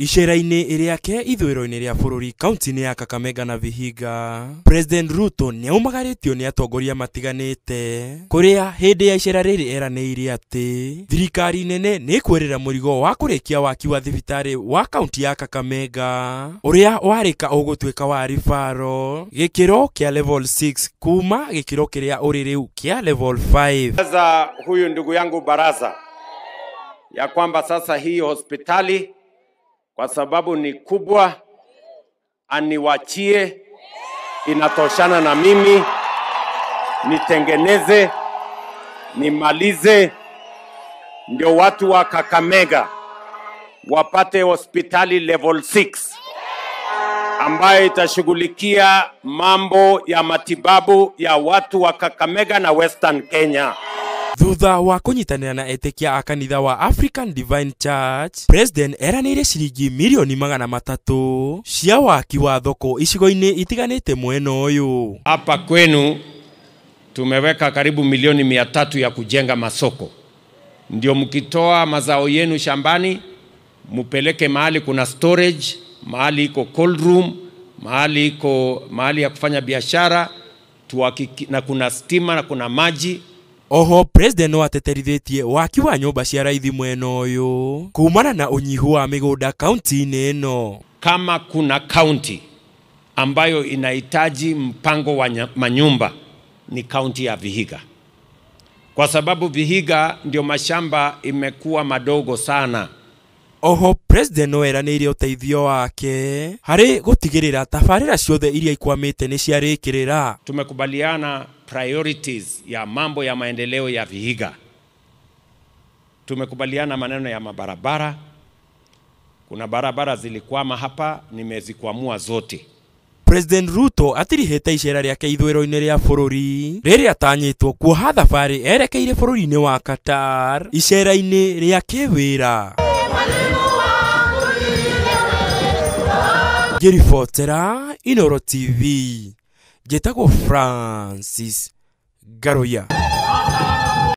Icera-inĩ rĩake ithũĩro-inĩ rĩa bũrũri kaunti-inĩ ya Kakamega na Vihiga, President Ruto nĩaumagarĩtio nĩ atongoria matiganĩte kũrĩa hĩndĩ ya icera rĩrĩ eranĩire atĩ thirikari nene nĩ ĩkuoerera mũrigo wa kũrĩkia waki wa thibitarĩ wa kaunti ya Kakamega ũrĩa warĩka ũgũtuĩka wa referral gĩkĩro kĩa level 6 kuma gĩkĩro kĩrĩa ũrĩ rĩu kĩa level 5. Sasa huyu ndugu yangu Barasa ya kwamba sasa hii hospitali kwa sababu ni kubwa aniwachie, inatoshana na mimi, nitengeneze, nimalize, ndio watu wa Kakamega wapate hospitali level 6 ambayo itashughulikia mambo ya matibabu ya watu wa Kakamega na Western Kenya. Thutha wa kũnyitanĩra na etĩkia a kanitha wa African Divine Church, President eranĩire ciringi mirioni 300 cia waki wa thoko icigo-inĩ itiganĩte mwena ũyũ. Hapa kwenu tumeweka karibu milioni 300 ya kujenga masoko, ndio mkitoa mazao yenu shambani mupeleke mahali kuna storage, mahali iko cold room, mahali iko mahali ya kufanya biashara na kuna stima na kuna maji. Oho President no ateterithĩtie waki wa nyũmba cia raithi mwena ũyũ kumana na ũnyihu wa mĩgũnda kaunti-inĩ ĩno. Kama kuna kaunti ambayo inahitaji mpango wa manyumba ni kaunti ya Vihiga, kwa sababu Vihiga ndio mashamba imekuwa madogo sana. Oho President no eranĩire ũteithio wake harĩ gũtigĩrĩra tabarĩra ciothe iria ikwamĩte nĩ ciarĩkĩrĩra. Tumekubaliana priorities ya mambo ya maendeleo ya Vihiga. Tumekubaliana maneno ya mabarabara. Kuna barabara zilikwama hapa, nimezikwamua zote. President Ruto atirihĩte icera rĩake ithũĩro-inĩ rĩa bũrũri rĩrĩa atanyĩtwo kuoha thabarĩ erekeire bũrũri-inĩ wa Qatar icera-inĩ rĩa kĩwĩra. Ngĩribotera Inooro TV, njĩtagwo Francis Ngaruiya.